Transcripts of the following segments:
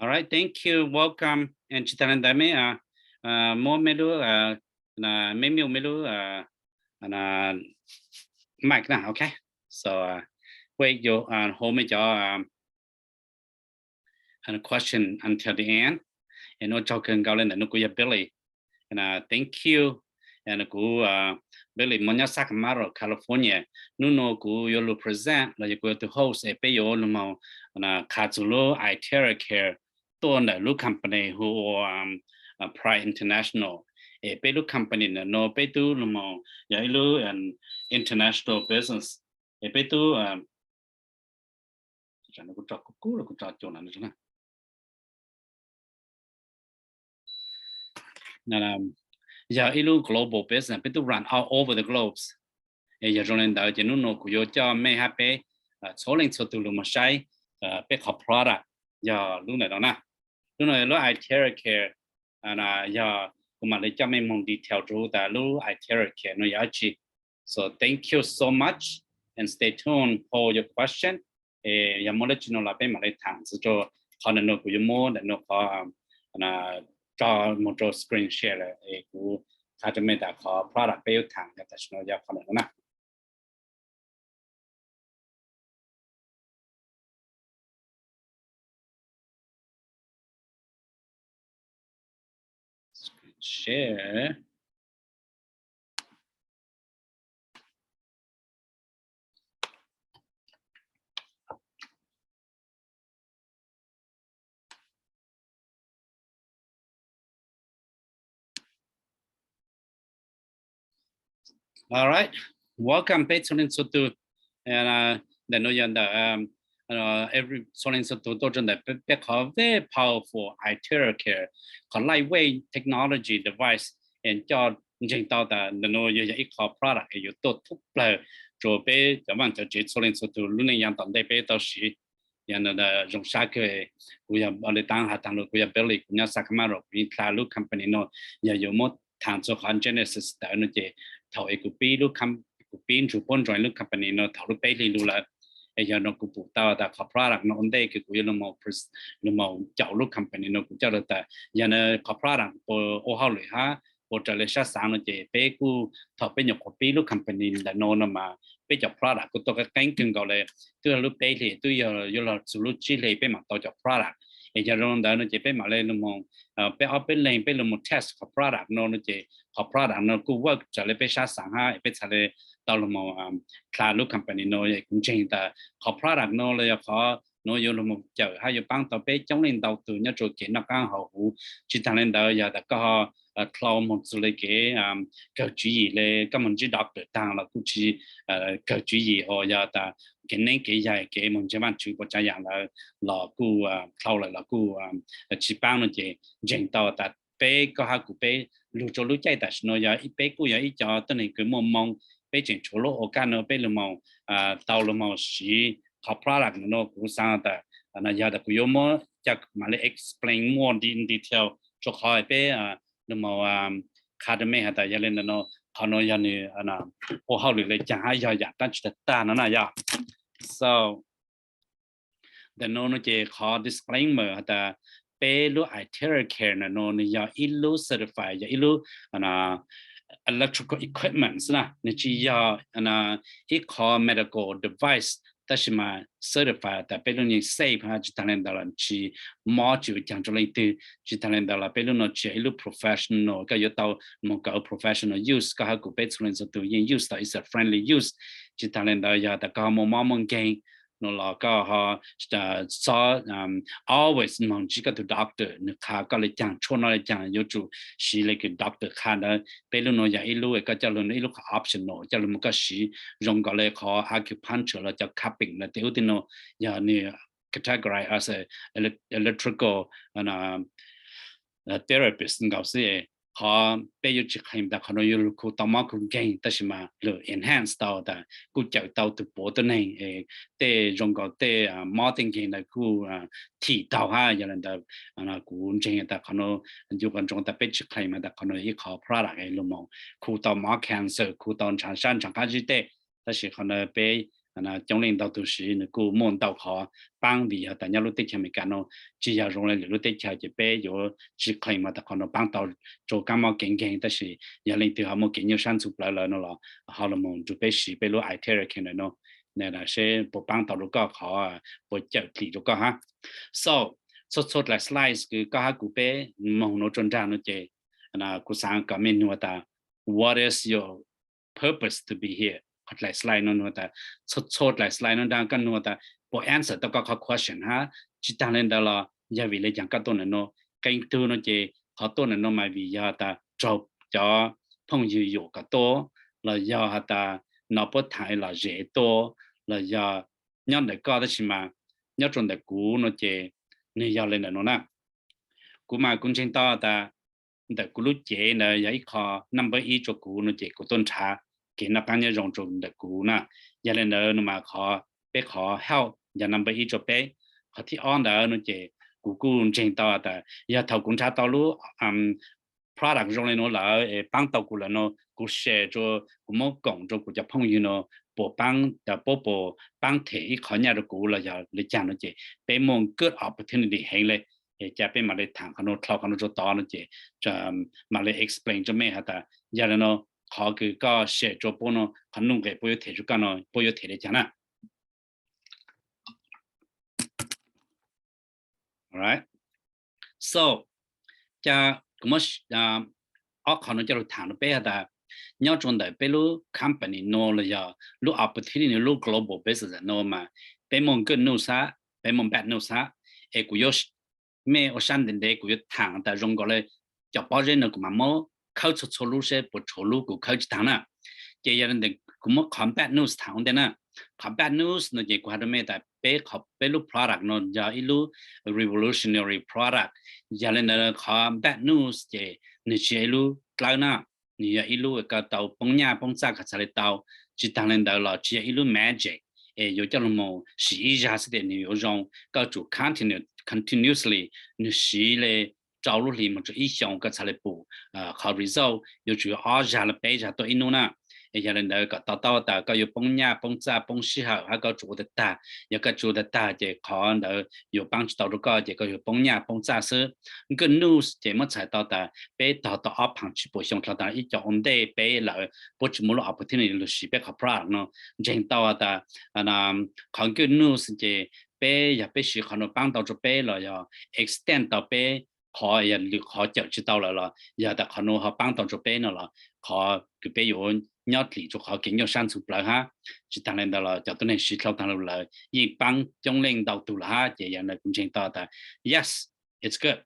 All right, thank you, welcome. And tsis tas li ntawd, meb muab meb lub, meb mute meb lub mic na, okay? So wait, hold meb cov question until the end. And ua tsaug kawg nkaus li. Ntawm no kuv yog Billy. Thank you. Kuv Billy, mob nyob Sacramento, California. Hnub no kuv yuav lug present los yog kuv yuav tus host es peb yuav lug moog qha txug lub iTerracare tuaj ntawm lub company hu ua Pride International. Es peb lub company ntawm no peb tub lug moog yog ib lub international business. Es peb tub yog ib lub global business, peb tub run all over the globes. Es yog zoo li ntawd ces hnub no kuv yuav coj mej hab peb txhua leej txhua tug lug moog saib peb qhov product yog lub ntawm no na. Lub no yog lub iTerracare. Yog kuv mam li coj mej moog detail rua tas lub iTerracare no yog dab tsi. So thank you so much and stay tuned for your question. Es yog muaj dab tsi no los peb mam li thaam txug rua qhov ntawm no, kuv yuav muab ntawm no qhov tso moog rua screen share lawm es kuv qha rua mej tas qhov product peb yuav thaam yog tam sim no yog qhov ntawm no na. Screen share. All right, welcome peb txhua leej txhua tug. Ntawm no yog ntawm every txhua leej txhua tug tuaj rua ntawm peb qhov very powerful iTerracare, qhov lightweight technology device, es coj ntseeg tau tas ntawm no yog yog ib qhov product es yuav tuaj thoob plawg rua peb cov vaaj cov tsev txhua leej txhua tug lub neej yaam tom ntej peb tau siv. Yog zoo sab kawg, kuv yog Npaus Lis Taab has taag lug, kuv yog Billy, kuv nyob Sacramento, kuv yeej dlha lub company no. Yog yuav muab thaam txug qhov genesis ntawd no ces thaum es kuv pib lub, kuv pib nrug puab join lub company no thaum lub peb hlis lug lawm, es yog no kuv pum tau tas qhov product no ua ntej kws kuv yuav lug moog caum lub company no kuv coj lug tas yog no qhov product puas ua hauj lwm hab puas raws li sab xaav no ces peb kuj thaum peb nyuam qhuav pib lub company ntawm no no mas peb cov product kuj tuaj qeeb qeeb kawg nkaus le. Twb yog lub peb hlis, twb yog yuav lug txug lub tsib hlis peb mam tau cov product. Es yog zoo ntawd no ces peb mam li lug moog, peb ob peb leeg peb lug moog test qhov product no no ces qhov product no kuj work raws li peb sab xaav hab es peb txhad li tau lug moog dlha lub company no. Es kuv ntseeg tas qhov product no los yog qhov no yuav lug moog cawm hab yuav paab tau peb coob leej ntau tug nyob rua kev noj qaab haus huv. Tsis taag li ntawd yog tas koj dlhau moog txug le kev kawg tswv yim le koj moog ntsib doctor taag los kuj tsis kawg tswv yim, ho yog tas kev neeb kev yaig kev moog ntseeg Vaajtswv puas tsav yaam lawm los kuj dlhau lawm los kuj tsis paab no ces ntseeg tau tas peb koj hab kuv peb lug rua lub caij tam sim no yog peb kuj yog ib cov tuab neeg kws muaj moo, peb tseem tshuav lub o kaj no peb lug moog tau lug moog siv qhov product no. Kuv xaav tas yog tas kuv yuav muab coj mam li explain more in detail rua qhov peb lug moog qha rua mej has tas yog le ntawm no qhov no yog nwg ua hauj lwm le caag hab yog yaam dlaab tsi tag tag no na yog. So ntawm no no ces qhov disclaimer has tas peb lub iTerracare ntawm no nwg yog ib lub certified, yog ib lub electrical equipment xwb na, nwg tsis yog ib qho medical device, tab sis mas certified tas peb lub neej safe hab tsis taag le ntawd los tsis mob tsis ua caag rua leej twg. Tsis taag le ntawd los peb lub no tsis yog ib lub professional, koj yuav tau moog kawm professional use, koj hab kuv peb txhua leej txhua tug yeej use tau, is a friendly use. Tsis taag le ntawd yog tas koj ho muaj mob muaj nkeeg no los koj ho xob always moog ntsib koj tug doctor, nwg qha koj le caag, tshuaj noj le caag, yuav tsum siv le kws doctor qha ntawd. Peb lub no yog ib lub koj coj lug ib lub qhov optional coj lug moog koj siv, zoo nkaus le qhov acupuncture los cov cupping los tej ub tej no, yog nwg categorize as a electrical therapist nkaus xwb. Qhov peb yuav tsis claim tas qhov no yuav lug khu tau mob khu nkeeg, tab sis mas lug enhance tau tas kuj cawm tau tug puav tuab neeg, tej zoo nkaus tej mob tej nkeeg ntawd kuj thim tau hab. Yog le ntawd kuv ntseeg tas qhov no, yuav kom ntsoov tas peb tsis claim tas qhov no ib qho product lug moog khu tau mob cancer, khu tau ntshav sab ntshav qab zib tej, tab sis qhov no peb coob leej ntau tus siv, nws kuj muaj ntau qhov paab vim yog tas nyob lub teb chaws Amelikas no tsis yog zoo le lwm lub teb chaws ces peb yuav tsis claim mas tas qhov no paab tau rua kaab mob kev nkeeg, tab sis yog leej twg ho muaj kev nyuaj sab ntxhov plawv lawm no los ho los mus nrug peb siv peb lub Itera Care no seb puas paab tau rua koj qhov, puas cawm dlim rua koj hab. So txhua txhua dlaim slides kws koj hab kuv peb moog nuav rua nraag no ces kuv xaav kom mej nug tas what is your purpose to be here? Qhov dlaim slide no nug tas, txhua txhua dlaim slide no nraag koj nug tas puas answer tau koj qhov question hab. Tsis taag le ntawd los yog vim le caag koj tuaj ntawm no. Qee tug no ces qhov tuaj ntawm no mas vim yog tas raug cov phooj ywg yuam kom tuaj, los yog has tas no puab thaam los zes tuaj, los yog nyob ntawm koj tab sis mas nyob rua ntawm kuv no ces nwg yog le ntawm no na. Kuv mas kuv ntseeg tau tas ntawm kuv lub cev ntawd yog ib qho number ib rua kuv no ces kuv tuaj nrhav kev noj qaab nyob zoo rua ntawm kuv na. Yog le ntawd no mas qhov peb qhov health yog number ib rua peb. Qhov thib ob ntawd no ces kuv kuj ntseeg tau tas yog thaum kuv nrhav tau lub product zoo le nuav lawm es paab tau kuv lawm no, kuv share rua, kuv muab koom rua kuv cov phooj ywg no puas paab, puab puas paab them ib qho nyaj rua kuv los yog le caag no ces peb muaj good opportunity heev le. Es ca peb mam le thaam qhov no dlhau qhov no rua tod no ces mam le explain rua mej has tas yog le no qhov kws koj share rua puab no qhov nuj nqes puab yuav them rua koj no puab yuav them le caag na. So ca kuv muab ob qho no coj lug thaam rua peb has tas nyob rua ntawm peb lub company no los yog lub opportunity lub global business no mas peb muaj good news hab peb muaj bad news hab. Es kuv yuav, mej ua sab ntev ntev kuv yuav thaam tas zoo nkaus le cov pob zeb no kuv mam muab khawb txhua txhua lub seb puas tshuav lub kuv khawb tsis taag na. Ces yog le ntawd kuv muab qhov bad news thaam ua ntej na. Qhov bad news no ces kuv has rua mej tas peb qhov, peb lub product no yog ib lub revolutionary product. Yog le ntawd qhov bad news ces nwg tsis yog ib lub dlawb na, nwg yog ib lub koj tau poob nyaj poob txaj koj txhad le tau. Tsis taag le ntawd los tsis yog ib lub magic es yuav coj lug moog sim ib zag xwb tes nwg yuav zoo. Koj tsum continue, continuously, nwg siv le rau lub hli moog rua ib xyoo koj txhad le pum qhov result. Yuav tsum yuav ob zag los peb zag tuaj ib nub na. Es yog le ntawd kom to taub tas koj yuav poob nyaj poob txaj poob sij hawm hab koj tsum ua tag tag. Yog koj tsis ua tag tag ces qhov ntawd yuav paab tsis tau rua koj ces koj yuav poob nyaj poob txaj xwb. Good news ces muab txhais tau tas peb tog tau ob phaam tsib puas xyoo dlhau tas ib co ua ntej peb lawm puab tsis muaj lub opportunity lug siv peb qhov product no. Ntseeg tau tas qhov good news ces peb yog peb siv qhov no paab tau rua peb los yog extend tau peb qhov yog lwm qhov cawm tsis tau lawm los yog tas qhov no ho paab tau rua peb no los qhov kws peb yuav nyob dlim rua qhov kev nyuaj sab ntxhov plawv hab. Tsis taag le ntawd los cov tuab neeg siv dlhau taag lug lawm yeej paab coob leej ntau tug lawm hab. Ces yog le kuv ntseeg tau tas yes, it's good.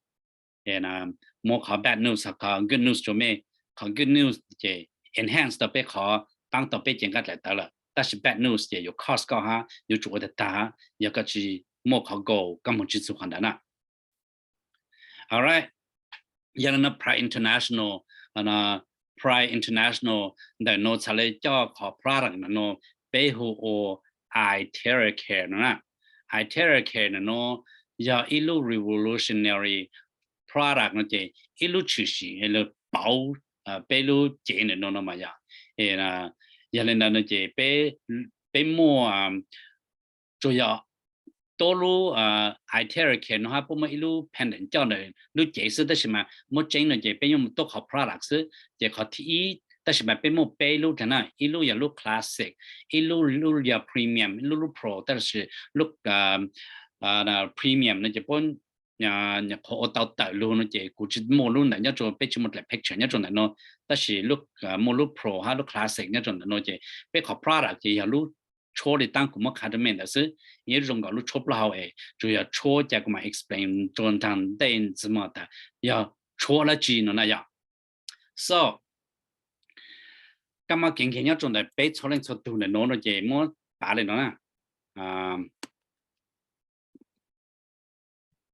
Muab qhov bad news ho qhov good news rua mej. Qhov good news ces enhance tau peb qhov, paab tau peb cev nqaj dlaim tawv lawm, tab sis bad news ces yuav cost koj hab yuav tsum ua tag tag hab yog koj tsis muaj qhov goal koj moog tsis txug qhov ntawd na. Alright, yog le no Pride International, Pride International ntawm no txhad le coj qhov product ntawm no peb hu ua iTerra Care no na. iTerra Care ntawm no yog ib lub revolutionary product no ces ib lub tshwm sim lug pauv peb lub cev ntawm no no mas yog. Yog le ntawd no ces peb muaj tsuas yog tuab lub iTerra Care no hab puab muaj ib lub pendant coj ntawm lub cev xwb, tab sis mas muab tseeb no ces peb yuav mus tuab qhov product xwb. Ces qhov thib ib, tab sis mas peb muaj peb lub dlaag na, ib lub yog lub classic, ib lub lub yog premium, ib lub lub pro, tab sis lub premium no ces puab nyuam qhuav ua tau tawm lug no ces kuv tsis muaj lub ntawd nyob rua, peb tsis muaj dlaim picture nyob rua ntawm no. Tab sis muaj lub pro hab lub classic nyob rua ntawm no ces peb qhov product ces yog lub tshuab li taab kuv muab qha rua mej ntawd xwb. Yeej zoo nkaus lub tshuab plaub hau es tsuas yog tshuab ca kuv mam explain rua nraag ntej ntxiv mog tas yog tshuab dlaab tsi no na yog. So kab mob kev nkeeg nyob rua ntawm peb txhua leej txhua tug ntawm no no ces muab pav le no na.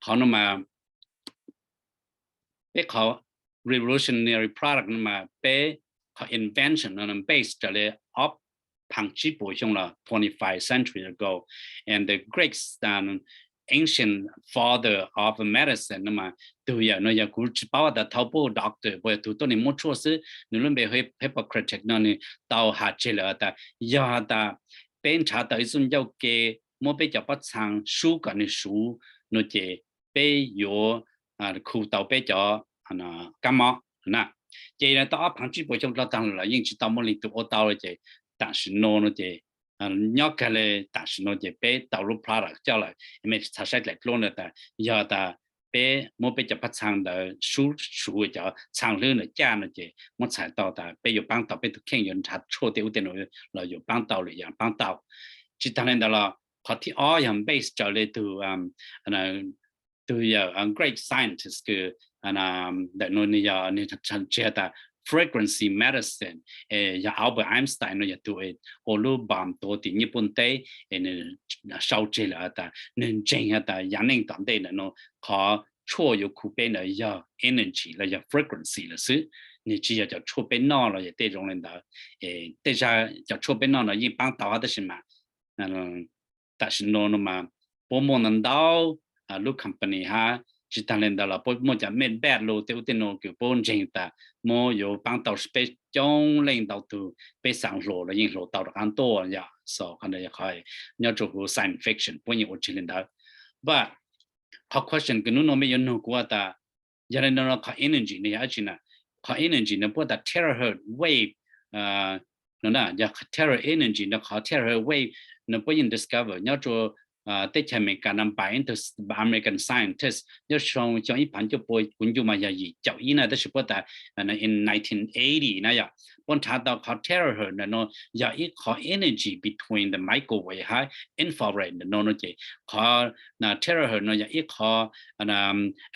Qhov no mas peb qhov revolutionary product no mas peb qhov invention no base raws le ob phaam tsib puas xyoo los twenty-five century ago, and the great ancient father of medicine no mas tug yawm no yog kuv tsis paub tas thaum puab doctor puas yog tug tuab neeg muab tshuaj xwb, nws lub npe Hippocrates no nws tau has tseg lawm tas yog tas peb nrhav tau ib txoj ncauj ke muab peb cov pob txhaa sub kom nws suv no ces peb yuav khu tau peb cov kab mob na. Ces tau ob phav tsib puas xyoo dlhau tag los yeej tsis tau muaj leej twg ua tau li ces tam sim no no ces nyob kawg li tam sim no ces peb tau lub product coj lawm, mej txhaj saib dlaim dluab ntawd tas yog tas peb muab peb cov pob txhaa ntawd sub suv cov txhaa hlwb ntawd caj no ces muab txhais tau tas peb yuav paab tau peb tus kheej yuav nrhav tshuaj tej ub tej no los yuav paab tau lwm yaam paab tau. Tsis taag le ntawd los qhov thib ob yog base raws le tug tug yawg great scientist kws ntawm no nwg yog nwg tsis tas frequency medicine, yog Albert Einstein no yog tug ua lub bomb tuav tim Nyij Pooj teb es nwg sau tseg lawm has tas nwg ntseeg has tas yaav neej tom ntej ntawm no qhov tshuaj yuav khu peb ntawd yog energy los yog frequency lawm xwb, nwg tsis yog cov tshuaj peb noj los yog tej zoo le ntawd. Tej zag cov tshuaj peb noj no yeej paab tau hab tab sis mas tam sim no no mas puab muaj ntau ntau lub company hab tsis taag le ntawd los puab muaj cov med bed lug tej ub tej no kws puab ntseeg tas muab yuav paab tau peb coob leej ntau tug, peb xaav hluas los yeej hluas tau rov qaab tuaj yom. So qhov ntawd yog qhov nyob rua huv science fiction puab yeej ua tseg le ntawd. But qhov question kws nub nua mej yuav nug kuv tas yog le no qhov energy no yog dlaab tsi na? Qhov energy no puab tas terahertz wave no, yog terahertz energy no, qhov terahertz wave no puab yeej discover nyob rua teb chaws Amelikas no by American scientist nyob rua xyoo ib phav cuaj pua kuv ncu mas yog yim caum ib na, tab sis puab tas in nineteen eighty na yog puab nrhav tau qhov terahertz ntawm no yog ib qhov energy between the microwave hab infrared ntawm no no ces qhov terahertz no yog ib qhov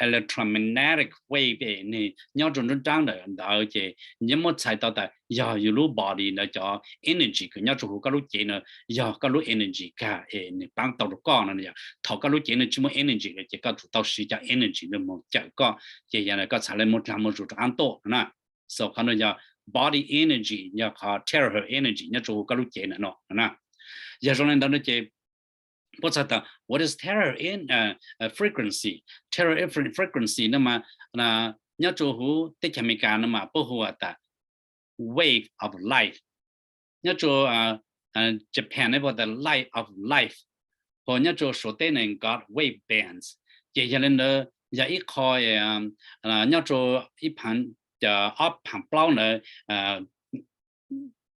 electromagnetic wave nwg nyob rua nruab nraab ntawm ntawd ces nws muab txhais tau tas yog yus lub body ntawd cov energy kws nyob rua huv koj lub cev no yog koj lub energy kag es nws paab tau rua koj no yog thaum koj lub cev no tsis muaj energy lawm ces koj tsum tau siv cov energy ntawd moog cawm koj ces yog koj txhad le moog dlaag moog zuj rov qaab tuaj na. So qhov no yog body energy, yog qhov terahertz energy nyob rua huv koj lub cev ntawm no na. Yog zoo le ntawd no ces puab txhais tas what is terahertz frequency? Terahertz frequency no mas nyob rua huv teb chaws Amelikas no mas puab hu tas wave of light. Nyob rua Japan no puab tas light of life, ho nyob rua Suav teb no hu wave bands. Ces yog le ntawd yog ib qho nyob rua ib phav, ob phav plaub ntawd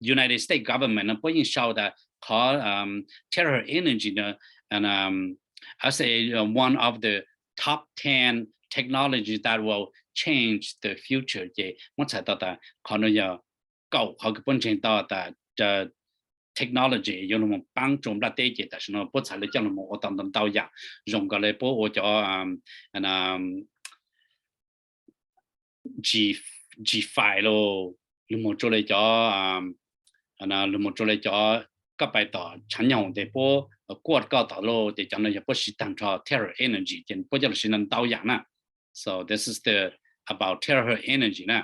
United States government no puab yeej sau tas qhov terahertz energy no as a one of the top ten technology that will change the future ces muab txhais tau tas qhov no yog kaum qhov kws puab ntseeg tau tas technology yuav lug moog paab rua nplaj teb ces tam sim no puab txhad le coj lug moog ua tau ntau ntau yaam zoo nkaus le puab ua cov G five los lug moog rua le cov, lug moog rua le cov koj pais tom tshaav nyoog tes puab kuaj koj tom lug tes cov no yog puab siv taag nrho terahertz energy ces puab coj lug siv ntau ntau yaam na. So this is the about terahertz energy na.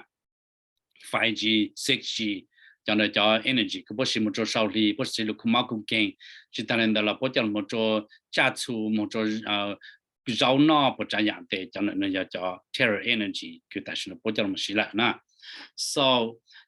Five G, six G, cov no cov energy kws puab siv moog rua sau hli, puab siv lug khu mob khu keeg, tsis taag le ntawd los puab coj lug moog rua tsaj txhu, moog rua zaub noj puas tsav yaam tes cov no yog cov terahertz energy kws tam sim no puab coj lug moog siv lawm na. So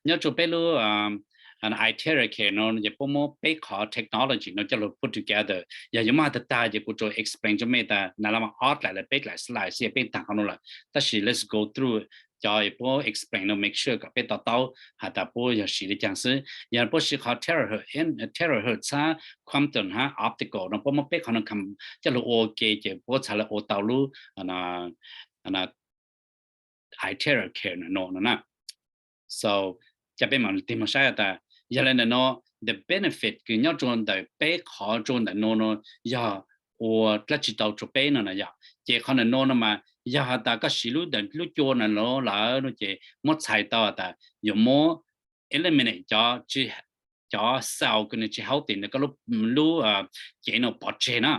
nyob rua peb lub iteracare no ces puab muab peb qhov technology no coj lug put together. Yog yuav muaj tag tag ces kuv tsuas explain rua mej tas nav laj mas ob dlaim lawm peb dlaim slide xwb peb taag qhov no lawm, tab sis let's go through cov puab explain no make sure kom peb to taub has tas puab yog siv le caag xwb. Yog puab siv qhov terahertz, terahertz hab quantum hab optical no puab muab peb qhov no coj lug ua ke ces puab txhad le ua tau lub iteracare no no na. So ca peb mam tig moog saib tas yog le ntawm no the benefit kws nyob rua ntawm peb qhov rua ntawm no no yog ua dlaab tsi tau rua peb no na yog. Ces qhov ntawm no no mas yog has tas koj siv lub ntawm lub cua no no lawm no ces muab txhais tau tas yuav muab eliminate cov cov cell kws nws tsis healthy ntawm koj lub cev no pov tseg na.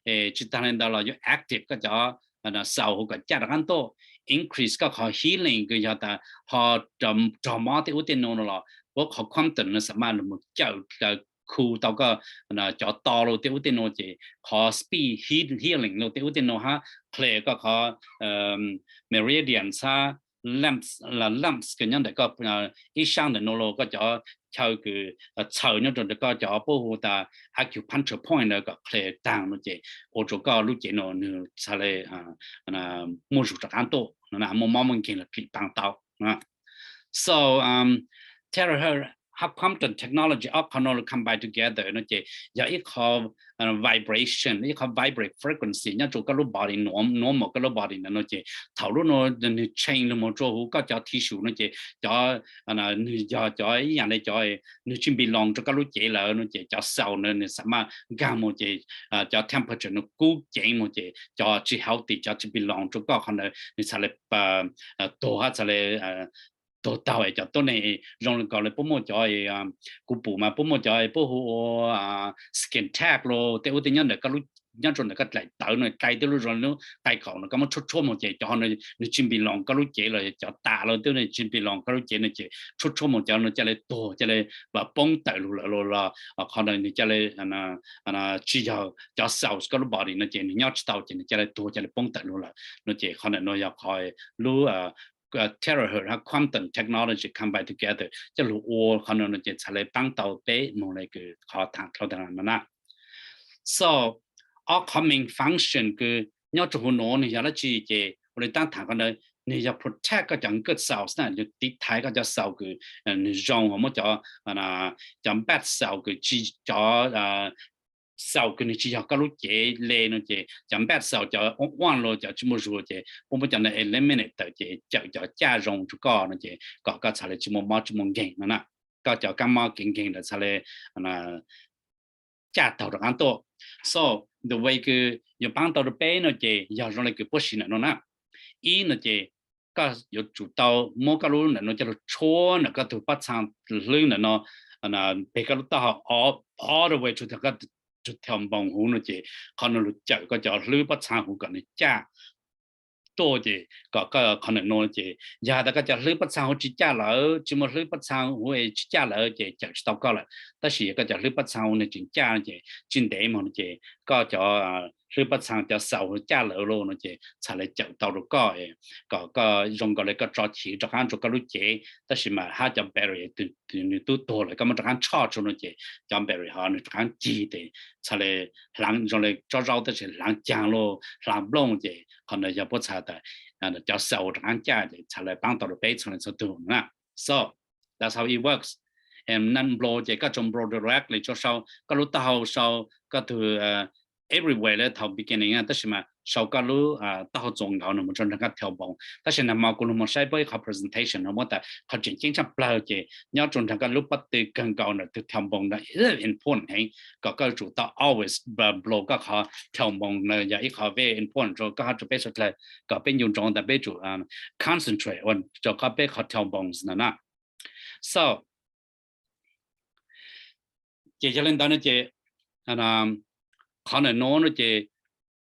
Tsis taag le ntawd los yuav active koj cov cell hu kom caj rov qaab tuaj, increase koj qhov healing kws yog tas ho rog mob tej ub tej no no los puab qhov quantum no xam maj lug moog cawm khu tau koj cov to lug tej ub tej no ces qhov speed healing lug tej ub tej no hab clear koj qhov meridian hab lymph, lymph kws nyob ntawm koj ib saab ntawm no los koj cov chaw kws txhaws nyob rau ntawm koj cov puab hu tas acupuncture point ntawd kom clear down no ces ua rau koj lub cev no nws txhaj le muaj zug rov qaab tuaj, muaj mob muaj nkeeg los click pam tau. So terahertz hab quantum technology ob qho no combine together no ces yog ib qho vibration, ib qho vibrate frequency nyob rau koj lub body, nuav mus koj lub body ntawd no ces thaum lub no nws change lug mus rau huv koj cov tissue no ces cov, nws yog cov ib yaam le cov nws tsis belong rau koj lub cev lawm no ces cov cell ntawd nws xam maj nkaag mus ces cov temperature nws kub ceev mus ces cov tsis healthy, cov tsis belong rau koj qhov ntawd nws txhaj le tuag hab txhaj le tuag taug es cov tuab neeg zoo li nkaus li puab muaj cov, kuv pum mas puab muaj cov puab hu ua skin tag los tej ub tej nyob ntawm koj lub, nyob rau ntawm koj dlaim tawv no, dai tej lub zoo lub qai kaum no koj muab tshuab tshuab mus ces cov ho nws tsis belong koj lub cev los cov tas los tej nws tsis belong koj lub cev no ces tshuab tshuab mus cov no ca le tuag ca le poob tawm lug lawm los qhov no nws ca le tsis yog cov cells koj lub body no ces nws nyob tsis tau ces nws ca le tuag ca le poob tawm lug lawm no ces qhov ntawm no yog qhov lub terahertz hab quantum technology combine together coj lug ua qhov no no ces txhaj le paab tau peb moog le kws qhov thaam dlhau tag no na. So ob qhov main function kws nyob rau huv nuav nws yog dlaab tsi ces ua le taab thaam qhov ntawd nws yog protect koj cov good cells na, nws tiv thaiv koj cov cell kws nws zoo, muab cov, cov bad cell kws tsis, cov cell kws nws tsis yog koj lub cev le no ces cov bad cell cov uaj uaj los cov tsis muaj zug ces puab muab cov ntawd eliminate tawm ces cawm cov caj zoo rau koj no ces kom koj txhaj le tsis muaj mob tsis muaj nkeeg no na. Koj cov kaab mob kev nkeeg ntawd txhaj le caj taug rov qaab tuaj. So the way kws yuav paab tau rau peb no ces yog zoo le kws puab siv ntawm no na. Ib no ces koj yuav tsum tau muab koj lub ntawm no coj lug tshuab ntawm koj tug pob txhaa hlwb ntawm no, peg koj lub taub hau all the way to koj tug tailbone huv no ces qhov no lug cawm koj cov hlwb pob txhaa huv kom nws caj tuaj ces kom koj qhov ntawm no ces yog has tas koj cov hlwb pob txhaa huv tsis caj lawm, tsis muaj hlwb pob txhaa huv es tsis caj lawm ces cawm tsis tau koj lawm. Tab sis yog koj cov hlwb pob txhaa huv nws tseem caj ces tsis ntev mog no ces koj cov hlwb pob txhaa cov cell huv caj lawm los no ces txhaj le cawm tau rau koj kom koj zoo nkaus le koj tso chiv rov qaab rau koj lub cev tab sis mas hab cov battery nws tub tuag lawm koj muab rov qaab tshoj tsua no ces cov battery ho nws rov qaab cig tes txhaj le hlaav zoo le tsob zaub tab sis hlaav caag los hlaav nplooj ces qhov ntawd yog puab txhais tas cov cell rov qaab caj ces txhaj le paab tau rau peb txhua leej txhua tug na. So that's how it works. And nplo ces koj tsuas nplo directly rua sau koj lub taub hau sau koj tug everywhere le thaum beginning tab sis mas sau koj lub taub hau txuas nkaus no mus rua nraag koj tailbone. Tab sis nag hmo kuv lug moog saib puab ib qhov presentation no muab tas qhov tseem ceeb tshaj plawg ces nyob rua nraag koj lub pob tw kawg nkaus ntawm tug tailbone ntawd important heev kom koj yuav tsum tau always blow koj qhov tailbone na, yog ib qhov very important rua koj hab rua peb suav dlawg kom peb nco ntsoov tas peb yuav tsum concentrate ua rua qhov peb qhov tailbones na. So ces yog le ntawd no ces qhov ntawm nuav no ces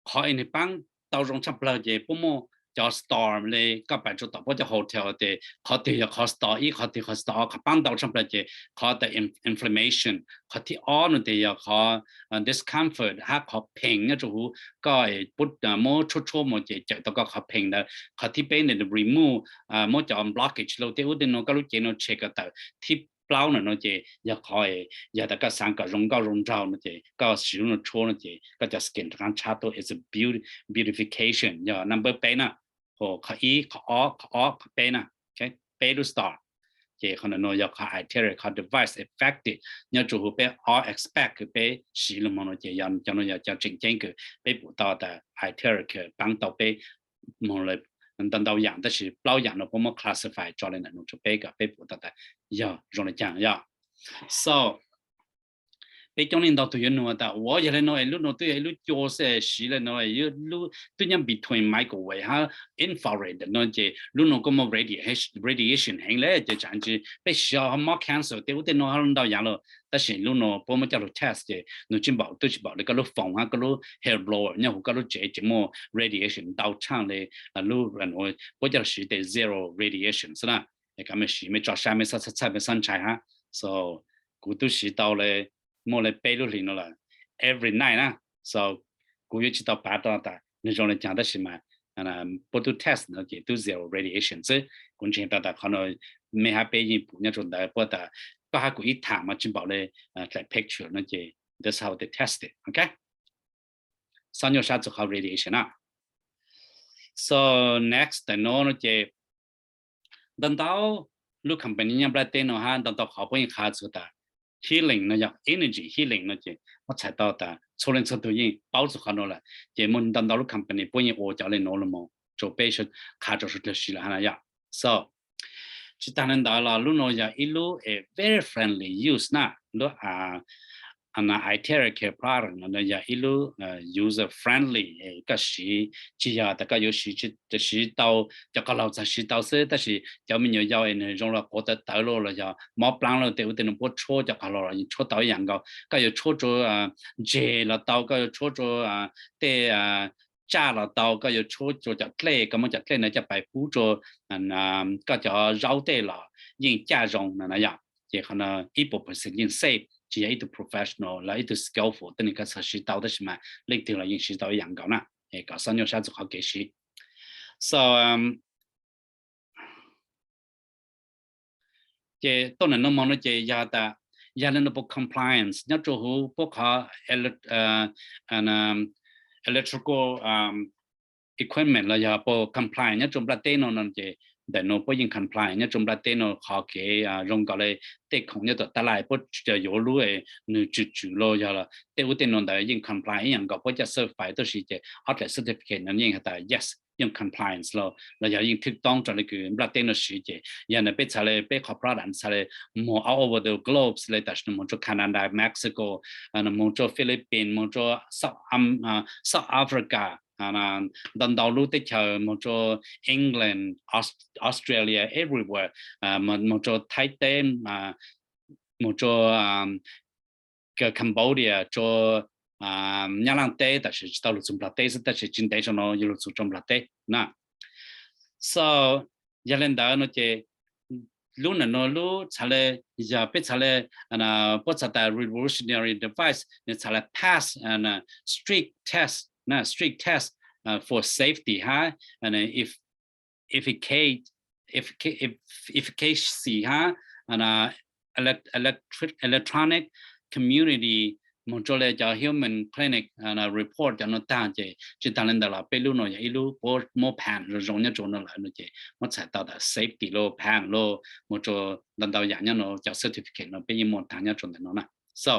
qhov es nwg paab tau zoo tshaj plawg ces puab muaj cov star le koj pais rua tom puab cov hotel tes qhov twg yog qhov star ib, qhov twg qhov star ob, qhov paab tau tshaj plawg ces qhov tas inflammation, qhov thib ob no tes yog qhov discomfort hab qhov pain nyob rua huv koj muab tshuab tshuab mus ces cawm tau koj qhov pain ntawd. Qhov thib peb no remove, muab cov blockage los tej ub tej nuav koj lub cev no tshem kom tawm. Thib plaub no no ces yog qhov yog tas koj xaav kom zoo nkauj zoo nraug no ces koj siv lub no tshuab no ces koj cov skin rov qaab tshab tuaj, it's a beautification, yog number peb na. Qhov ib, qhov ob, qhov ob, qhov peb na. Peb lub star. Ces qhov no yog qhov iterate qhov device effective nyob rua huv peb all aspect kws peb siv lug moog no ces yog cov no yog cov tseem ceeb kws peb pum tau tas iterate paab tau peb moog ntau ntau yaam tab sis plaub yaam no puab muab classify tso le ntawm no rua peb kom peb pum tau tas yog zoo le caag yog. So peb coob leej ntau tug yuav nug tas ua yog le no es lub no twb yog ib lub cua xwb siv le no twb nyob between microwave hab infrared no ces lub no kuj muaj radiation heev le ces tsam ntshe peb siv mob cancer tej ub tej no hab ntau yaam lawm. Tab sis lub no puab muab coj lug test ces nws tsis npaum, twb tsis npaum le koj lub foos hab koj lub hair blower nyob huv koj lub tsev tseem muaj radiation ntau tshaaj le lub puab coj lug siv tes zero radiation xwb na. Es kom mej siv mej tso sab mej xob txhawj mej xob ntshai hab. So kuv twb siv tau le muaj le peb lub hlis no lawm every night na. So kuv yuav tsis tau pav tau tas nwg zoo le caag tab sis mas puab tub test no ces tub zero radiation xwb. Kuv ntseeg tau tas qhov no mej hab peb yeej pum nyob rua ntawd puab tas koj hab kuv ib tham mas tsis npaum le dlaim picture no ces that's how they test it, ok. Xob nyuaj sab txug qhov radiation na. So next no no ces ntau ntau lub company nyob nplaj teb no hab ntau ntau qhov puab yeej qha txug tas healing no yog energy healing no ces muab txhais tau tas txhua leej txhua tug yeej paub txug qhov no lawm ces muaj ntau ntau lub company puab yeej ua cov le nuav los mus rua peb qha rua suav dlawg siv lawm hab na yom. So tsis taag le ntawd los lub nuav yog ib lub very friendly use na, lub eye care product no yog ib lub user friendly, koj siv tsis yog tas koj yuav siv tau, cov qhov laug txhad siv tau xwb tab sis cov me nyuam yau es nwg zoo los quav tawv tawv los los yog mob plaab los tej ub tej no puab tshuab cov qhov laug los yeej tshuab tau ib yaam nkaus. Koj yuav tshuab rua ntseg los tau, koj yuav tshuab rua tej tsaj los tau, koj yuav tshuab rua cov dlej, koj muab cov dlej na coj pais pub rua koj cov zaub tej los yeej caj zoo na yom. Ces qhov no ib puas percent yeej safe, tsis yog ib tug professional los ib tug skillful tej neeg koj txhad siv tau tab sis mas leej twg los yeej siv tau ib yaam nkaus na. Kom xob nyuaj sab txug qhov kev siv. So ces tuaj nam nuav moog no ces yog tas yog le nuav puas compliance nyob rua huv puab qhov electrical equipment los yog puas comply nyob rua nplaj teb no no ces ntawm nuav puab yeej comply nyob rua nplaj teb no. Qhov kev zoo nkaus le tej khoom nyob tom taj laj puab yuav lub nwg tswm tswm los yog tej ub tej nuav ntawd yeej comply ib yaam nkaus puab coj certify tuaj si ces ob dlaim certificate no yeej has tas yes yeej compliance los los yog yeej thwj toob rua le kws nplaj teb no siv. Ces yog nwg peb txhad le peb qhov product txhad le moog all over the globe le tam sim no moog rua Canada, Mexico, moog rua Philippines, moog rua South Africa, ntau ntau lub teb chaws, moog rua England, Australia, everywhere, moog rua Thaib teb, moog rua Cambodia, rua Nyab Laaj teb, tam sim tsis tau lug txug Nplog teb xwb tab sis tsis ntev sau no yuav lug txug rua Nplog teb na. So yog le ntawd no ces lub nam nuav lub txhad le, yog peb txhad le, puab txhad tas revolutionary device, nwg txhad le pass strict test, strict test for safety hab efficacy hab electronic community moog rua le cov human clinic report cov nuav taag ces tsis taag le ntawd los peb lub nuav yog ib lub puab muab pass zoo zoo nyob rua nuav lawm no ces muab txhais tau tas safety los pass los moog rua ntau ntau yaam nyob nuav cov certificate no peb yeej muaj taag nyob rua ntawm nuav na. So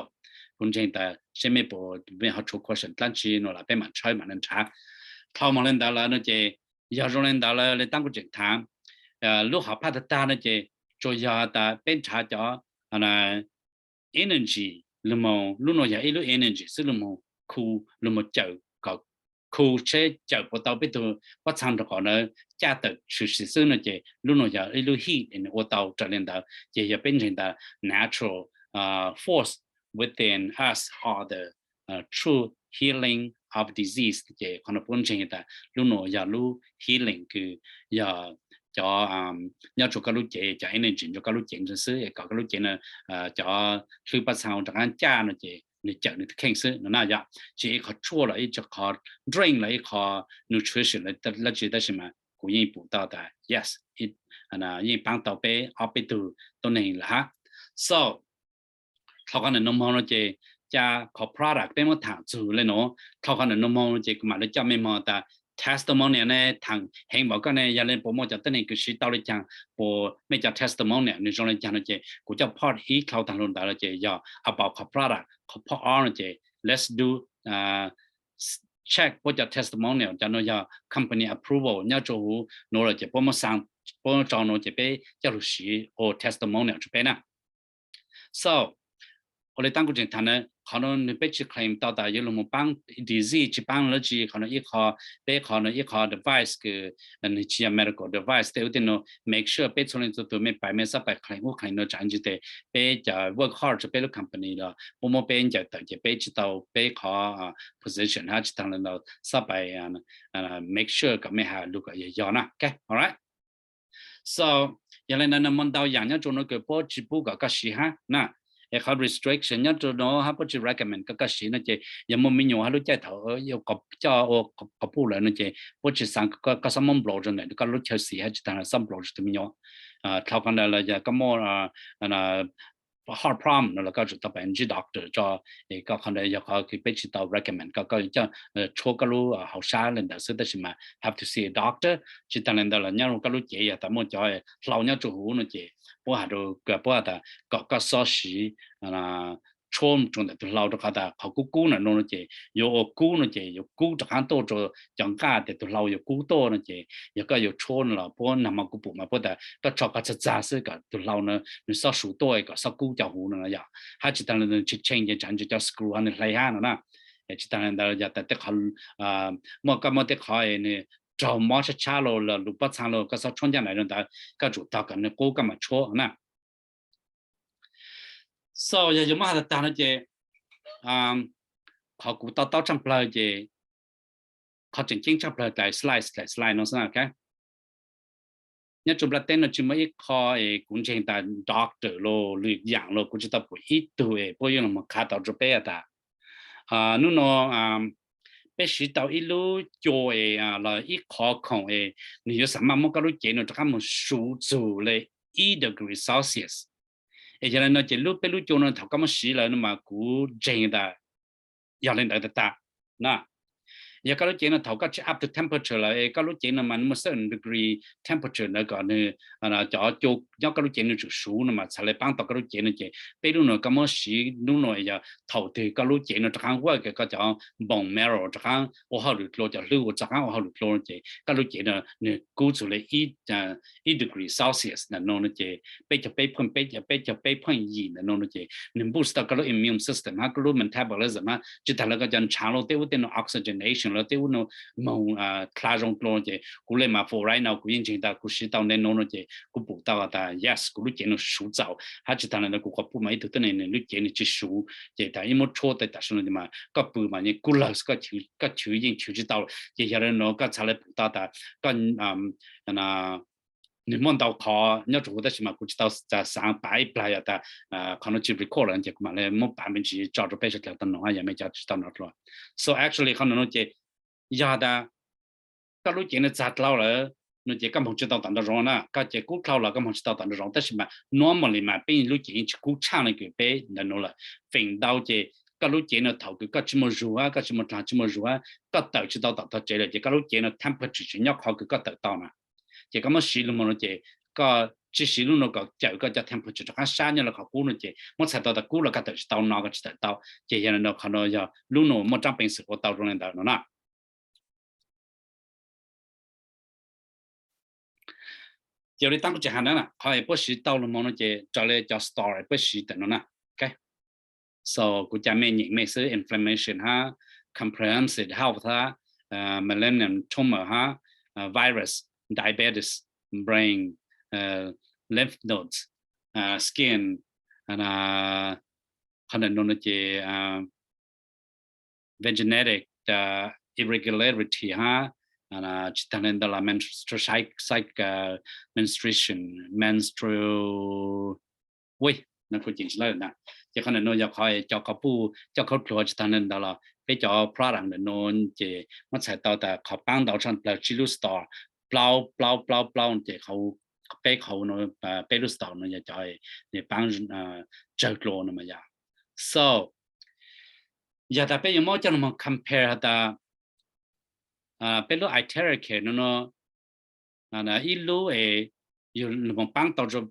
kuv ntseeg tas seb mej puas, mej ho tshuav question dlaab tsi no los peb mam tshawb mam le nrhav. Dhau moog le ntawd lawm no ces yog zoo le ntawd lawm le taab kuv tseem thaam lub hom phaj tag tag no ces tsuas yog tas peb nrhav cov energy lug moog, lub nuav yog ib lub energy xwb lug moog khu, lug moog cawm kom khu seb cawm puas tau peb tug pob txhaa nraag qaum ntawd caj tawm tshwm sim xwb no ces lub nuav yog ib lub heat es nws ua tau raws le ntawd. Ces yog peb ntseeg tas natural force within us are the true healing of disease. Ces qhov no puab ntseeg tas lub nuav yog lub healing kws yog cov nyob rua koj lub cev, cov energy rua koj lub cev xwb es kom koj lub cev no cov hlwb pob txhaa rov qaab caj no ces nws cawm nws tus kheej xwb no na yom. Tsis ib qho tshuaj los ib qho drink los ib qho nutrition los dlaab tsi tab sis mas kuv yeej pum tau tas yes, yeej paab tau peb ob peb tug tuab neeg lawm hab. So dhau qhov nam nuav moog no ces ca qhov product peb muab thaam txug le nuav, dhau qhov nam nuav moog no ces kuv mam le coj mej moog tas testimonial ne thaam heev npaum koj ne yog le puas muaj cov tuab neeg kws siv tau le caag, puas mej cov testimonial nws zoo le caag no ces kuv coj part ib dhau taag lug ntawd los ces yog about qhov product, qhov part ob no ces let's do check puab cov testimonial, cov nuav yog company approval nyob rua huv nuav los ces puab muab xaa, puab muab tso nuav ces peb coj lug siv ua testimonial rua peb na. So ua le taab kuv tseem thaam na, qhov nuav nwg peb tsis claim tau tas yuav lug moog paab disease, tsis paab dlaab tsi, qhov nuav ib qho, peb qhov nuav ib qho device kws nwg tsis yog medical device tej ub tej nuav, make sure peb txhua leej txhua tug mej pais mej xob pais claim ub claim nuav tsaam ntsis tes peb cov work hard rua peb lub company los puab muab peb ncaws tawm ces peb tsis tau peb qhov position hab tsis taag le ntawd xob pais make sure kom mej has lug kom yog yog na. Okay, alright. So yog le ntawd nws muaj ntau yaam nyob rua nuav kws puab tsis pub kom koj siv hab na. Es qhov restriction nyob rua nuav hab puab tsis recommend kom koj siv no ces yog muaj me nyuam hab lub caij thaum coj ua quas puj lawm no ces puab tsis xaav koj xob muab nplow rua ntawm koj lub chaw xis hab tsis taag le xob nplow rua tus me nyuam. Dhau qhov ntawd los yog koj muaj, heart problem no los koj tsum tau pais ntsib doctor tso. Koj qhov ntawd yog qhov peb tsis tau recommend koj, koj coj tshuab koj lub hauv sab li ntawd xwb, tab sis mas have to see a doctor. Tsis tas li ntawd los nyob rau koj lub cev yog tas muaj cov hlau nyob rau huv no ces puab has rau, puab has tas kom koj xob siv tshuab rau ntawm tus hlau, rau qhov tas qhov kub kub ntawm no no ces yuav ua kub no ces yuav kub rov qab tuaj rau cov nqaj, ces tus hlau yuav kub tuaj no ces yog koj yuav tshuab no los puab nag hmo kuv pum mas puab tas koj tso koj txag txag xwb kom tus hlau no nws xob suv tuaj kom xob kub cov huv no yom. Hab tsis tas li ntawd nws tshee tshee ces tsam ntshe cov screw ho nws hle hab no na. Tsis tas li ntawd yog tas tej qhov, muaj koj muaj tej qhov nws raug mob tshab tshab los los lus pob txha los koj xob tshuab ncaj nraim rau ntawd, koj tsum tog kom nws kub koj mam tshuab na. So yog yuav muab has tag tag no ces qhov kuv to taub tshaj plawg ces qhov tseem ceeb tshaj plawg dlaim slide, dlaim slide no xwb. Nyob rau nplaj teb no tsis muaj ib qho es kuv ntseeg tas doctor los lwm yam los kuv tsis tau pum ib tug es puab yuav los mus qha tau rau peb has tas hnub no peb siv tau ib lub cua es los ib qho khoom es nws yuav xam maj muab koj lub cev no rov qab mus suv txug li ib degree Celsius. Es yog li no ces lub, peb lub cua no thaum koj muab siv lawm no mas kuv ntseeg tas yog li ntawd tag tag na. Yog koj lub cev no thaum koj tsis up to temperature lawm es koj lub cev no mas muaj certain degree temperature ntawd kom nws, cov cua nyob koj lub cev nws tsum suv no mas txhad li paab tau koj lub cev no ces peb lub no koj muab siv lub no yog thaum twg koj lub cev no rov qaab work, koj cov bone marrow rov qaab ua hauj lwm dlua, cov hlwb ua rov qaab ua hauj lwm dlua no ces koj lub cev no nws kub txug li ib degree Celsius ntawm no no ces peb caug peb point peb, peb caug peb point yim ntawm no no ces nws boost tau koj lub immune system hab koj lub metabolism hab tsis tas li koj cov ntshaav los tej ub tej no oxygenation los tej ub no moog dlha zoo dlua ces kuv le mas for right now kuv yeej ntseeg tas kuv siv tau nte no no ces kuv pum tau tas yes kuv lub cev no suv txaus hab tsis tas li ntawd kuv qhuas pum mas ib tug tuab neeg nws lub cev nws tsis suv ces tas ib muab tshuab tej tam sim no mas koj pw mas yeej kub lawg, koj chwv yeej chwv tsis tau. Ces yog li no koj txhad li pum tau tas koj nws muaj ntau qhov nyob rau huv tab sis mas kuv tsis tau xaav pav ib plag yog tas qhov no tsis record lawm ces kuv mam li muab pav me ntsis tso rau peb sawv dlawg tau noog hab yog mej cov tsis tau noog dlua. So actually qhov no no ces yog tas koj lub cev no txag dlhau lawm no ces koj moog tsis tau tom ntau zoov na, koj cev kub dlhau los koj moog tsis tau tom ntau zoov tab sis mas normally mas peb lub cev yeej tsis kub tshaj li kws peb ntawm no lawm. Feem ntau ces koj lub cev no thaum kws koj tsis muaj zug hab koj tsis muaj dlaag tsis muaj zug hab koj tawm tsis tau tom tog tsev lawm ces koj lub cev no temperature tsis nyob qhov kws koj tawm tau na. Ces koj muab siv lug moog no ces koj tsis siv lub no kom cawm koj cov temperature rov qaab sab nyob lawm qhov kub no ces muab txhais tau tas kub los koj tawm tsis tau no koj tsis tawm tau. Ces yog li no qhov no yog lub no muaj tsaab peev xwm ua tau zoo li ntawd no na. Ces ua li taab kuv tseem has na, qhov es puab siv tau lug moog no ces raws li cov store es puab siv tawm no na. So kuv ca mej nyeem mej xwb, inflammation hab comprehensive health hab malignant tumor hab virus, diabetes, brain, lymph nodes, skin, qhov ntawm no no ces vaginal irregularity hab tsis taag le ntawd los menstrual cycle, menstruation, menstrual weight no kuj ceev tsis lawm na. Ces qhov ntawm no yog qhov cov qhov puj coj khaub dluag tsis taag le ntawd los peb cov product ntawm no ces muab txhais tau tas qhov paab ntau tshaj plawg tsib lub store, plaub plaub plaub plaub ces peb qhov, peb lub store no yog cov paab tsawg dlua no mas yog. So yog tas peb yuav muab coj lug moog compare has tas peb lub Itera Care no no ib lub es yug lug moog paab tau rua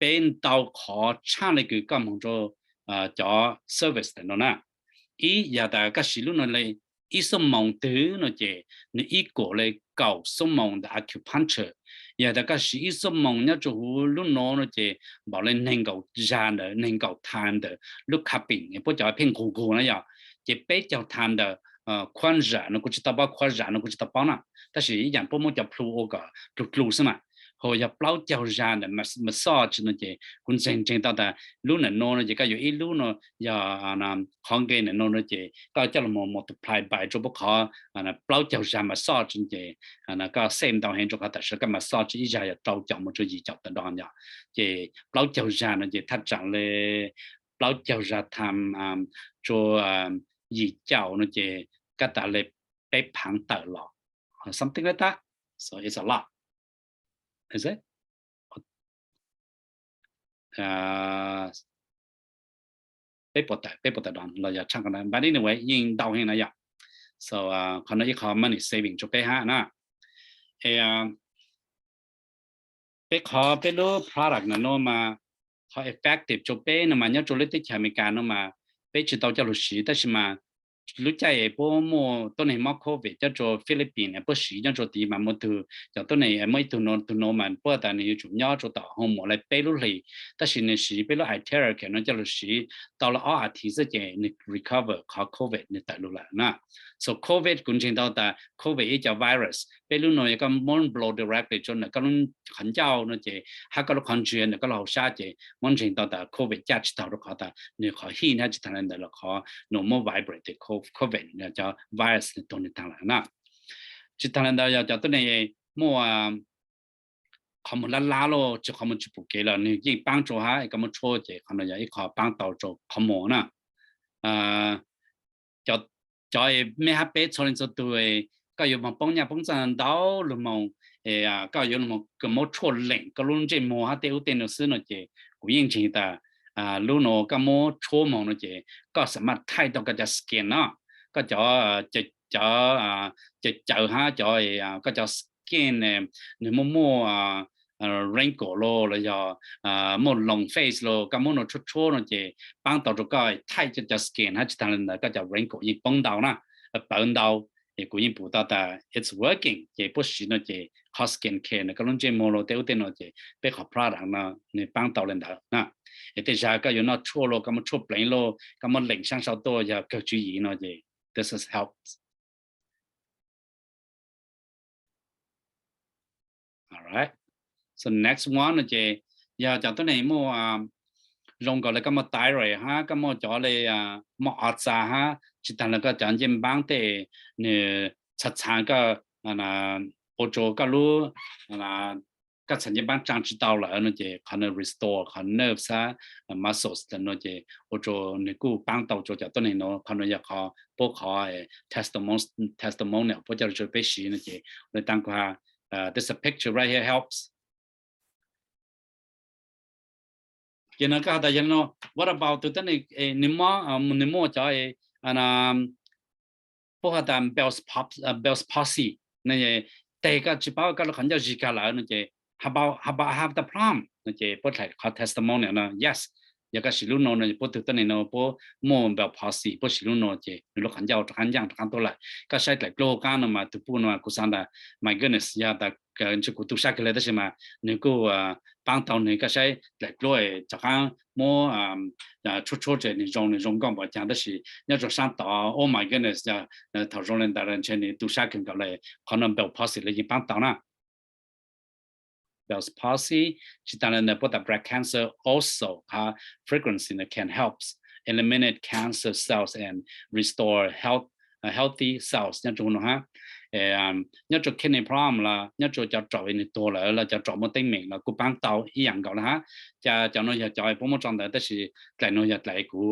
peb ntau qhov tshaj le kws koj moog rua cov service ntawm no na. Ib yog tas koj siv lub no le ib xuab moos twg no ces nws ib kuam le kaum xuab moos ntawm acupuncture. Yog tas koj siv ib xuab moos nyob rua huv lub no no ces npaum le neeg nkaum zag ntawm, neeg nkaum time ntawm lub cupping, puab cov pheej nqug nqug na yog, ces peb caug time ntawm khuab zam no kuv tsis tau paub, khuab zam no kuv tsis tau paub na, tab sis ib yaam puab muab cov plhu ua kom dlug dlug xwb mas. Hos yog plaub caug zag ntawm massage no ces kuv ntseeg ntseeg tau tas lub ntawm no no ces koj yuav ib lub no yog qhov nqe ntawm no no ces koj coj lug moog multiply by rua puab qhov plaub caug zag massage ces koj save ntau heev rua qhov tam sim koj massage ib zag yog rau caum moog rua yim caum tawm do yog. Ces plaub caug zag no ces thaj tsaam le plaub caug zag time rua yim caum no ces koj tas le peb phaav tawm los, something like that. So it's a lot. Is it? peb puas tawm, peb puas tawm dollars los yog tshaj qhov ntawd, but anyway yeej ntau heev na yom. So qhov no ib qho money saving rau peb hab na. Es peb qhov, peb lub product no no mas qhov effective rau peb no mas nyob rau lub teb chaws Amelikas no mas peb tsis tau coj lug siv, tab sis mas lub caij es puab muaj tuab neeg mob covid nyob rau Philippines puab siv nyob rau tid mas muaj tug cov tuab neeg, muaj ib tug no, tug no mas puab tas nws yuav tsum nyob rau tom hoo mum li peb lub hlis, tab sis nws siv peb lub iTeracare no coj lug siv tau lawm ob as thiv xwb ces nws recover qhov covid nws tawm lug lawm na. So covid kuv ntseeg tau tas covid ib co virus, peb lub no yog koj muab blow directly rau ntawm koj lub qhov ncauj no ces hab koj lub qhov ntswg ntawm koj lub hauv sab ces muab ntseeg tau tas covid caj tsis taug rau qhov tas nws qhov heat hab tsis taag le ntawd los qhov nws muab vibrate covid cov virus nws tuag nws taag lawm na. Tsis taag le ntawd yog cov tuab neeg muaj qhov muag lab lab los tsis, qhov muag tsis pum kev los nws yeej paab rau hab koj muab tshuab ces qhov no yog ib qho paab tau rau qhov muag na. Cov mej hab peb txhua leej txhua tug, koj yuav moog poob nyaj poob txag ntau lug moog, koj yuav lug moog kws muab tshuaj leem koj lub ntsej muag hab tej ub tej no xwb no ces kuv yeej ntseeg tas lub no koj muab tshuab moog no ces koj xaam maj thaij tau koj cov skin no, koj cov, cov, cov caws hab cov, koj cov skin nws muaj muaj wrinkle los los yog muaj long face los koj muab no tshuab tshuab no ces paab tau rau koj thaij cov skin hab tsis taag le ntawd koj cov wrinkle yeej poob ntau na, pawv ntau. Es kuv yeej pum tau tas it's working ces puab siv no ces qhov skin care no koj lub ntsej muag los tej ub tej no ces peb qhov product no nws paab tau le ntawd na. Es tej zag koj yuav noj tshuaj los koj muab tshuaj pleev los koj muab leem saab sau tuaj yog kawg tswv yim no ces this is helps. Alright, so next one no ces yog cov tuab neeg muaj zoo nkaus le koj muaj thyroid hab koj muaj cov le muaj o txas hab tsis taag le koj cov ncej npaab tej nws txhav txhav koj, ua rau koj lub, koj txhais ncej npaab tsaa tsis tau lawm no ces qhov no restore qhov nerves hab muscles no ces ua rau nws kuj paab tau rau cov tuab neeg no. Qhov no yog qhov puab qhov testimonial, testimonial puab coj rau peb siv no ces le taag kuv has, this a picture right here helps. Ces no koj has tas yog no, what about tug tuab neeg nws mob, nws muaj cov, puab has tas Bell's palsy, teg koj tsis paub koj lub qhov ncauj zig kag lawm no ces how about, how about I have the problem no ces puab dlaim qhov testimonial no, yes, yog koj siv lub no no puab tug tuab neeg no puab muaj Bell's palsy puab siv lub no ces nws lub qhov ncauj rov qaab ncaaj rov qaab tuaj lawm. Koj saib dlaim dluab hauv qaab no mas tug puj no mas kuv xaav tas my goodness, yog tas ntshe kuv tu sab kawg le tab sis mas nws kuj paab tau nws. Koj saib dlaim dluab rov qaab muab tshuab tshuab ces nws zoo, nws zoo nkauj npaum caag tab sis nyob rau saab tod, oh my goodness, yog thaum zoo le ntawd ntshe nws tu sab kawg nkaus le. Qhov no Bell's palsy los yeej paab tau na. Bell's palsy, tsis taag le ntawd puab tas breast cancer also, qhov frequency no can helps eliminate cancer cells and restore health, healthy cells nyob rau no hab. Nyob rau kidney problem los nyob rau cov raum nws tuag lawm los cov raum muaj teeb meem los kuj paab tau ib yaam nkaus le hab. Ces cov no yog cov puab muab tso ntawd tab sis dlaim no yog dlaim kuv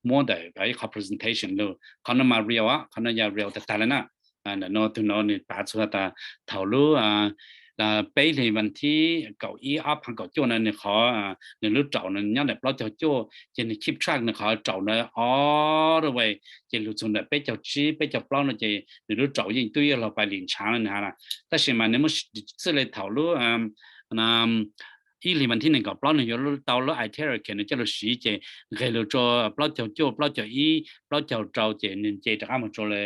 muab ntawm ib qhov presentation lug. Qhov no mas real, qhov no yog real tag tag le na. Ntawm no tug no nws pav txug tas thaum lub peb hlis vas thib kaum ib ob phav kaum cuaj na nws qhov, nws lub raum nws nyob ntawm plaub caug cuaj ces nws keep track nws qhov raum ntawd all the way ces lug txug ntawm peb caug tsib peb caug plaub no ces nws lub raum yeej tub yuav luag pais lim ntshav le nws has na. Tab sis mas nws muaj txwj le thaum lub ib hlis vas thib nees nkaum plaub nws yuav tau lub iTeracare nws coj lug siv ces nqeg lug rua plaub caug cuaj plaub caug ib plaub caug rau ces nws nce rov qab moog rua le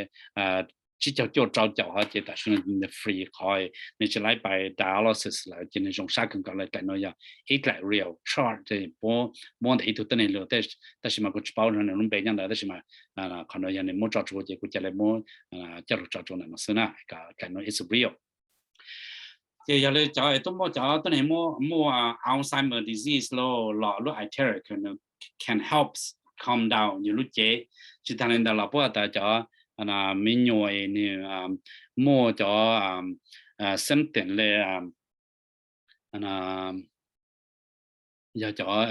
tsib caug cuaj rau caum hov ces tam sim no nws free qhov nws tsis laib pais dialysis lawm ces nws zoo sab kawg nkaus le. Dlaim no yog ib dlaim real chart puab muab ntawm ib tug tuab neeg lug, tab sis mas kuv tsis paub nws lub npe nyob ntawd tab sis mas qhov no yog nws muab tso tsua ces kuv ca le muab coj lug tso tsua ntawm no xwb na. Dlaim no is real. Ces yog le cov tuab muaj cov tuab neeg muaj Alzheimer disease los lub iTeracare can helps calm down yus lub cev. Tsis taag le ntawd los puab has tas cov me nyuam nws muaj cov symptom le yog cov,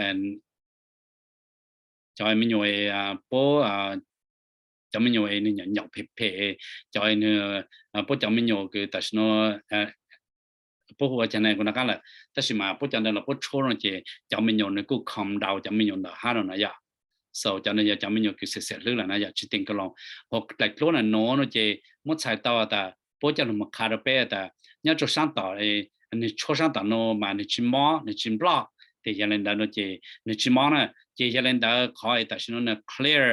cov me nyuam puab, cov me nyuam nws nyaum nyaum phem phem, cov nws, puab cov me nyuam kws tam sim no puab hu ua caag ne kuv nov qab lawm, tab sis mas puab cov ntawd los puab tshuab no ces cov me nyuam nws kuj calm down cov me nyuam ntawd hab no na yom. So cov no yog cov me nyuam kws xiam xiam hlwb lawm na, yog tsis teem ka loos. Hos daim duab na nuav no ces muab txhais tau tas puab coj lug mus qha rau peb tas nyob rau saab tom, nwg tshuab saab tom no mas nwg tsis mob, nwg tsis block, ces yog le ntawd no ces nwg tsis mob na. Ces yog le ntawd qhov tam sim no nwg clear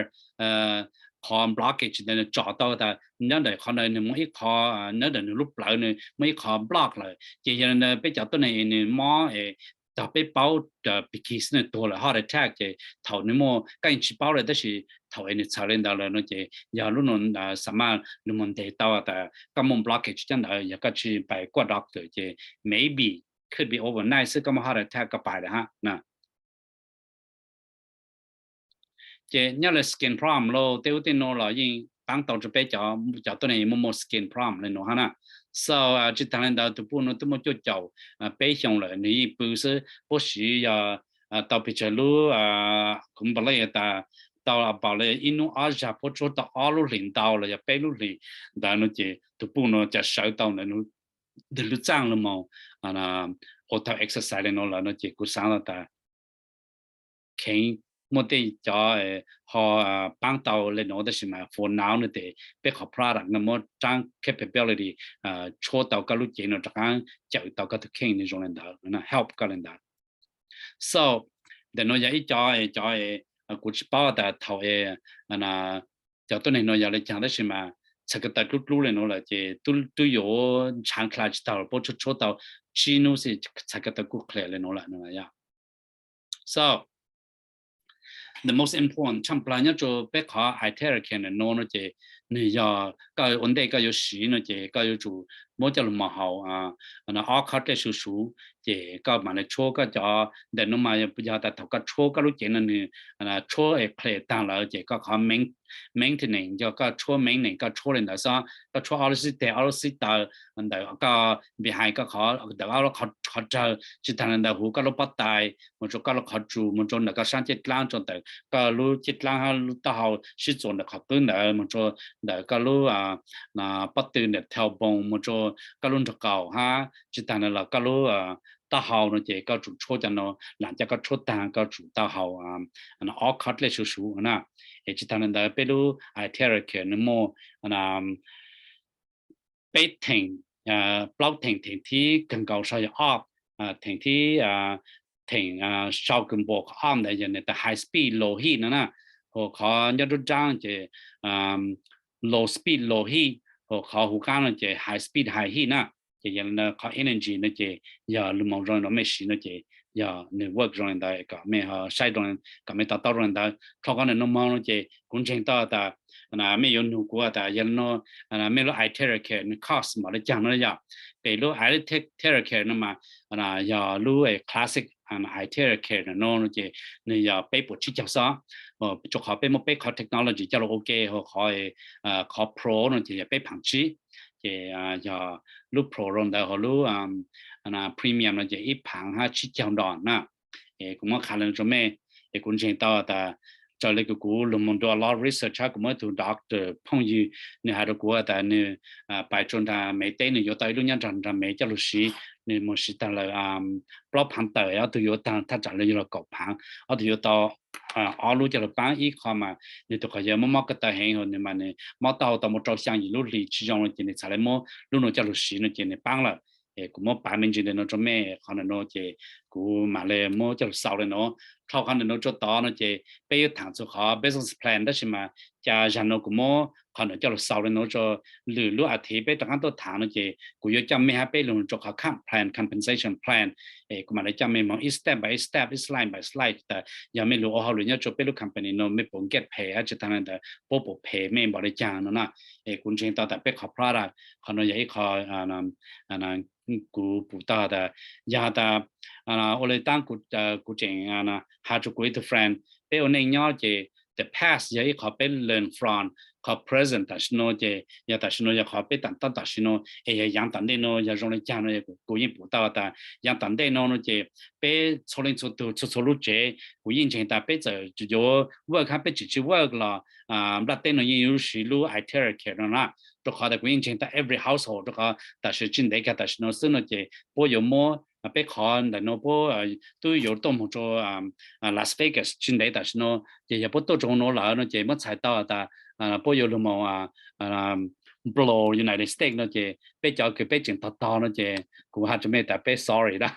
qhov blockage ntawd, nwg tsom tau tas nyob ntawm qhov ntawd nwg muaj ib qho, nyob ntawm nwg lub plawv nwg muaj ib qho block lawm. Ces yog le ntawd peb cov tuab neeg nwg mob tog peb paub, because nwg tuag lawm, heart attack, ces thaum nwg muaj, koj yeej tsis paub lawm, tab sis thaum es nwg txhawm le ntawd lawm no ces yog lub no xav mas lug mus ntes tau tas koj muaj blockage cov ntawd, yog koj tsis pais kuaj doctor ces maybe could be overnight xwb koj muaj heart attack koj pais lawm hab na. Ces nyob le skin problem los tej ub tej nuav los yeej paab tau rau peb cov tuab neeg muaj muaj skin problem le nuav hab na. So tsis taag le ntawd tug puj nuav twb muaj cuaj caum peb xyoo lawm, nwg yeej pw xwb, puab siv yog tau pes tsawg lub, kuv npa le tas tau about le ib nub ob zag, puab tshuab tau ob lub hlis ntau los yog peb lub hlis ntawd no ces tug puj nuav ca sawv tau ntawm nwg lub txaaj lug moog ua tau exercise le nuav lawm no ces kuv xaav tas kheev muaj tej cov ho paab tau le nuav, tab sis mas for now no ces peb qhov product no muab tsaab capability tshuab tau koj lub cev no rov qaab cawm tau koj tug kheej no zoo le ntawd, help koj le ntawd. So ntawm nuav yog ib co, cov kuv tsis paub tas thaum cov tuab neeg no yog le caag, tab sis mas txhais ko taw dlub dlub le nuav lawm ces twb yuav ntshaav dlha tsis taug lawm, puab tshuab tshuab tau tsib nub xwb txhais ko taw kuj clear le nuav lawm no. So the most important tshaaj plaag nyob rua peb qhov eye care no no ces nwg yog koj ua ntej koj yuav siv no ces koj yuav tsum muab coj lug mos haus ob khab dlej suv suv, ces koj mam le tshuab koj cov, ntawm nuav mas yog tas thaum koj tshuab koj lub cev no nwg tshuab clear taag lawm ces koj qhov maintenance yog koj tshuab maintenance, koj tshuab le ntawd xwb, koj tshuab ob lub xib teg ob lub xib taw ntawm koj behind koj qhov, ntawm ob lub qhov rawg, tsis taag le ntawd huv koj lub pob tais, moog rua koj lub qhov tsua, moog rua ntawm koj saab caj dlaab, rua ntawm koj lub caj dlaab hab lub taub hau sib txuas ntawm qhov qwb ntawd, moog rua ntawm koj lub pob tw ntawm tailbone, moog rua koj lub nraag qaum hab tsis taag le los koj lub taub hau no ces koj tsum tshuab cov no, lam coj koj tshuab taag koj tsum tau haus ob khab dlej suv suv na. Es tsis taag le ntawd peb lub eye care no muaj peb theem, plaub theem, theem thib kawg nkaus so yog ob, theem thib, theem sau kawg npaum qhov ob ntawd yog nwg tas high speed low heat no na, hos qhov nyob nruab nraab ces low speed low heat, hos qhov huv qaab no ces high speed high heat na. Ces yog qhov energy no ces yog lug moog zoo le nuav mej siv no ces yog nwg work zoo le ntawd kom mej ho saib, kom mej to taub zoo le ntawd. Dhau qhov ntawm nuav moog no ces kuv ntseeg tau tas mej yuav nug kuv tas yog le nuav mej lub eye care nwg cost npaum le caag no yog. Peb lub eye care no mas yog lub classic eye care no no ces nwg yog peb puas tsib caug xob, rua qhov peb muab peb qhov technology coj lug ua ke, hos qhov, qhov pro no ces yog peb phaav tsib. Ces yog lub pro zoo ntawd hos lub premium no ces ib phaav hab tsib caug dollars na. Es kuv muab qha le nuav rua mej, es kuv ntseeg tau tas raws le kuv, kuv lug moog do a lot of research hab kuv muaj ib tug doctor phooj ywg nwg has rua kuv tas nwg pais rua nraag Mev teb, nwg yuav tau ib lub nyob nraag Mev coj lug siv, nwg moog siv taag lawm plaub phaav tawm, ob tug yuav taag thaj tsam le yog kaum phaav, ob tug yuav tau ob lub coj lug paab. Ib qho mas nwg tug qhov yawg mob mob ko taw heev, nwg mas nwg mob taub hau tau muaj rau xyaa yim lub hlis tsis zoo no ces nwg txhad le muab lub nuav coj lug siv no ces nwg paab lawm. Es kuv muab pav me ntsis ntawm nuav rua mej, qhov ntawm nuav ces kuv mam le muab coj lug xaus le nuav. Dhau qhov ntawm nuav rua tod no ces peb yuav thaam txug qhov business plan, tab sis mas ca zag nuav kuv muab qhov ntawm coj lug xaus le nuav rua lwm lub athiv peb rov qaab tuaj thaam no ces kuv yuav coj mej hab peb lug rua qhov comp plan, compensation plan. Es kuv mam le coj mej moog ib step by ib step, ib slide by slide tas yog mej lug ua hauj lwm nyob rua peb lub company no mej puas get paid hab tsis taag le ntawd puab puas phem mej npaum le caag no na. Es kuv ntseeg tau tas peb qhov product qhov no yog ib qho kuv pum tau tas yog tas ua le taab kuv tseem has rua kuv ib tug friend, peb ua neej nyob ces the past yog ib qho peb learn from, qhov present tam sim nuav ces yog tam sim nuav yog qhov peb taam tab tam sim nuav, es yog yaav tom ntej nuav yog zoo le caag no. Kuv yeej pum tau tas yaav tom ntej nuav no ces peb txhua leej txhua tug txhua txhua lub tsev kuv yeej ntseeg tas peb txawm yuav work hab peb tseem tsis work los nplaj teb nuav yeej yuav siv lub eye care no na. Rua qhov tas kuv yeej ntseeg tas every household, rua qhov tam sim tsis ntev kag tam sim nuav xwb no ces puab yuav muab peb qhov ntawm no puab twb yuav tuaj moog rua Las Vegas tsis ntev tam sim no, ces yog puab tuaj rua huv nuav lawm no ces muab txhais tau tas puab yuav lug moog nplua United States no ces peb cov kws peb tseem tog tog no ces kuv has rua mej tas peb sorry na,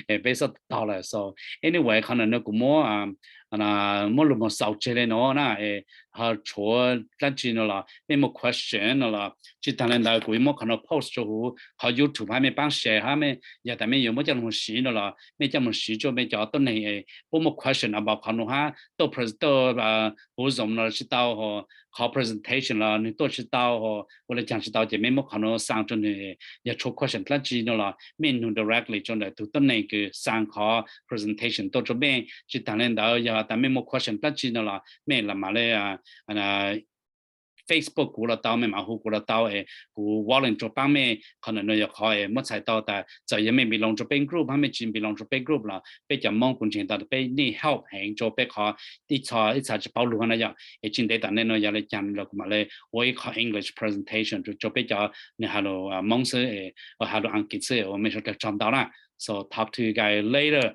peb xob tog lawm. So anyway, qhov ntawm no kuv muab muab lug moog xaus tseg le nuav na, ho tshuav dlaab tsi no los mej muaj question no los tsis taag le ntawd kuv yuav muab qhov no post rua huv qhov YouTube hab mej paab share hab mej, yog tas mej yuav muab coj lug moog siv no los mej coj moog siv rua mej cov tuab neeg puab muaj question about qhov nuav hab tuaj huv Zoom no los tsis tau, qhov presentation los nwg tuaj tsis tau, ua le caag tsis tau ces mej muab qhov nuav xaa rua nwg. Yog tshuav question dlaab tsi no los mej nug directly rua ntawm tug tuab neeg kws xaa qhov presentation tuaj rua mej. Tsis taag le ntawd yog tas mej muaj question dlaab tsi no los mej lam mam le Facebook kuv los tau, mej mam hu kuv los tau es kuv willing rua paab mej. Qhov ntawm no yog qhov es muab txhais tau tas txawm yog mej belong rua peb group hab mej tsis belong rua peb group los peb cov Moob kuv ntseeg tau peb need help heev rua peb qhov ib txha ib txha tsis paub lug na yog es tsis ntev tom ntej no yog le caag los kuv mam le ua ib qhov English presentation rua peb cov nwg has lug Moob xwb, has lug Askiv xwb ua mej suav dlawg tsaug ntau na. So talk to you guys later.